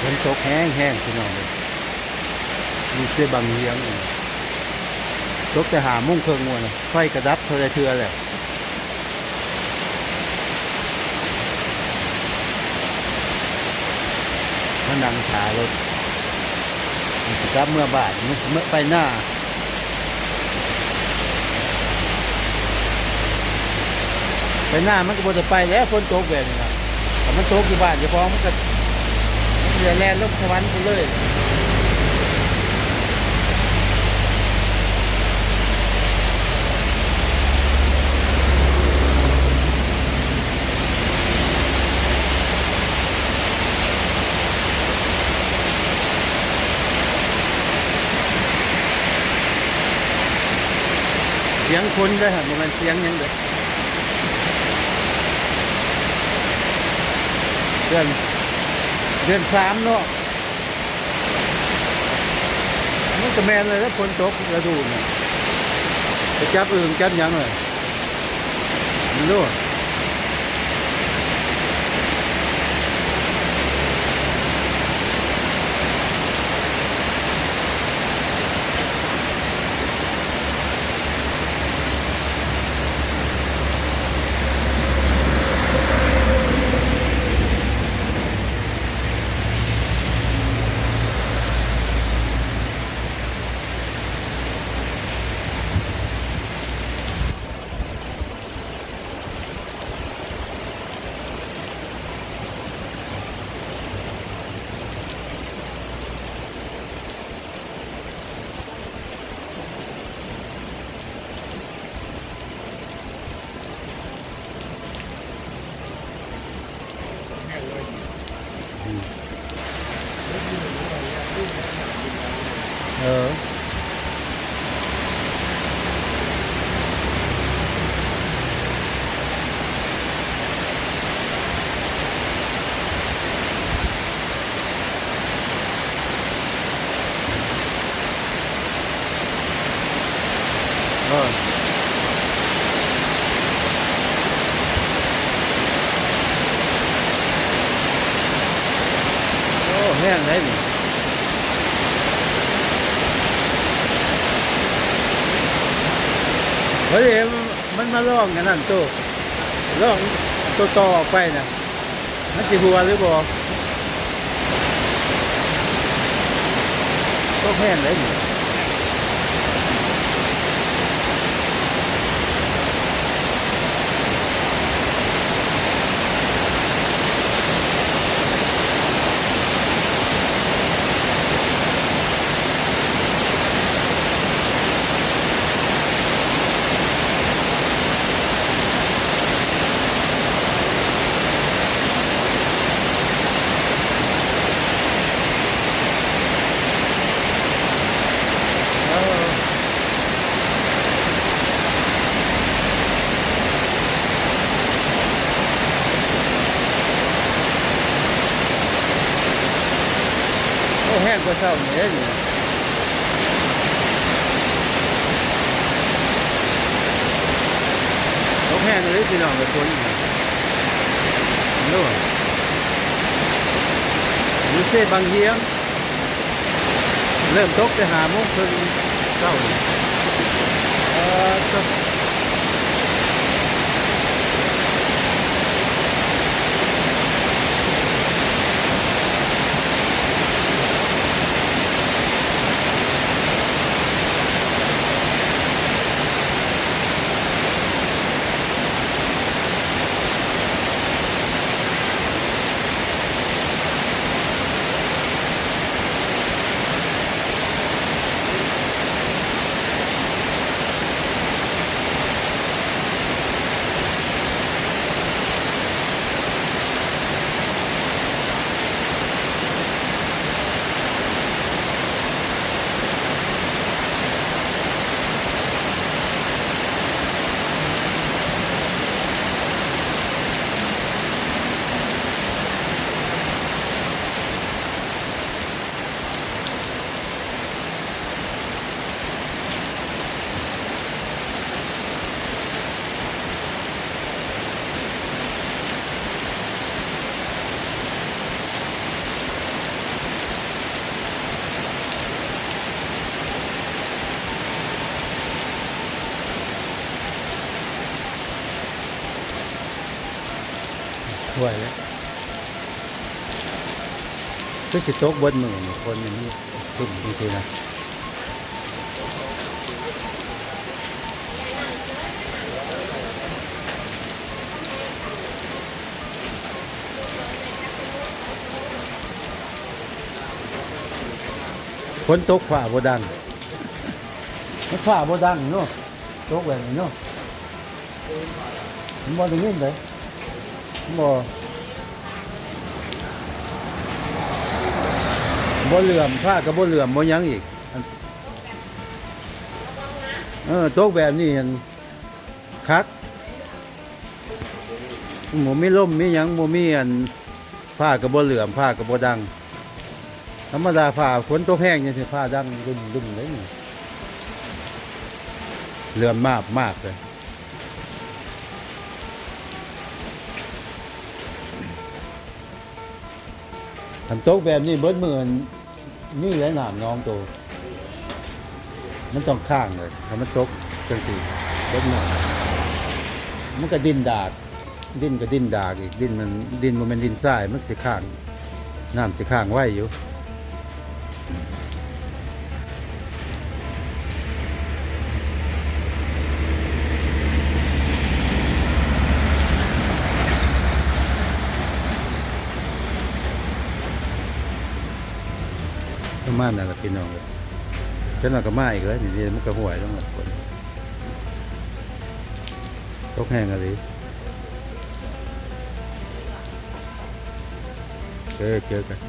ຝົນຕົກແຮງໆ ພີ່ນ້ອງເອີຍ ຢູ່ເຊບັງຫຽງນີ້ ຕົກແຕ່ຫ້າໂມງເຄິ່ງມື້ນະ ໄຟກະດັບເທົ່າໃດເທື່ອແລ້ວ. ມານັ່ງຖ້າລົດ ຊິກັບເມືອບ້ານ ເມືອ ເມືອໄປນາ ໄປນາມັນກໍບໍ່ໄດ້ໄປແລ້ວ ຝົນຕົກແບບນີ້ນະ. ຖ້າມັນຕົກຢູ່ບ້ານເຈົ້າຂອງ ມັນກໍ ມັນຊິແລ່ນລົງສະຫວັນພຸ້ນເລີຍ. ສຽງຝົນເດີ ບໍ່ແມ່ນສຽງຫຍັງເດີ. ເດືອນ ເດືອນສາມເນາະ ມັນກະແມ່ນເລີຍ ຝົນຕົກລະດູນີ້ ໄປຈັບອຶ່ງຈັບຫຍັງເລີຍ ມັນໂລດ. ເອີ. ໂອ້ ແຮງໄດ໋ນີ້ ເຮີ້ຍ ມັນມາລອງອັນນັ້ນໂຕ ລອງໂຕຕໍ່ອອກໄປນະ ມັນຊິຮົ່ວຫຼືບໍ່? ຕົກແຮງເດ້ນີ້. ໂອ້ ແຮງກວ່າເຊົ້ານີ້ເດ້ນີ້. ຕົກແຮງເລີຍພີ່ນ້ອງເອີຍ ຝົນນີ້ ໂອ້ ຢູ່ເຊບັງຫຽງ ເລີ່ມຕົກແຕ່ຫ້າໂມງເຄິ່ງເຊົ້ານີ້. ປາດໂທ້. ຫ້ວຍແລ້ວ ຄືຊິຕົກເບິດມື້ນີ້ ຝົນນີ້ມັນຂຶ້ນຈັ່ງຊີ້ນະ. ຝົນຕົກຟ້າບໍ່ດັງ ມັນຟ້າບໍ່ດັງເນາະ ຕົກແບບນີ້ເນາະ ມັນບໍ່ໄດ້ຍິນເດ້ ບໍ່ ບໍ່ເຫຼື້ອມ ຟ້າກໍບໍ່ເຫຼື້ອມ ບໍ່ຫຍັງອີກ. ເອີ ຕົກແບບນີ້ຫັ້ນຄັກ ບໍ່ມີລົມມີຫຍັງ ບໍ່ມີອັນ ຟ້າກໍບໍ່ເຫຼື້ອມ ຟ້າກໍບໍ່ດັງ. ທຳມະດາຟ້າຝົນຕົກແຮງຈັ່ງຊີ້ ຟ້າດັງດຶມໆເດ້ ເຫຼື້ອມມາບໆເລີຍ. ຄັນຕົກແບບນີ້ເບິດມື້ ນີ້ແຫຼະນ້ຳໜອງໂຕ ມັນຕ້ອງຄ້າງເລີຍ ຖ້າມັນຕົກຈັ່ງຊີ້ເບິດມື້ ມັນກໍດິນດາກ ດິນກໍດິນດາກອີກ ດິນມັນ ດິນບໍ່ແມ່ນດິນຊາຍ ມັນຊິຄ້າງ ນ້ຳຊິຄ້າງໄວຢູ່. ປະມານນັ້ນລະພີ່ນ້ອງເອີຍ ຈັກໜ່ອຍກໍມາອີກແລ້ວ ນີ້ມັນກໍຫ້ວຍລົງແລ້ວ ຝົນຕົກແຮງອີ່ຫຼີ. ເຈີ ເຈີກັນ.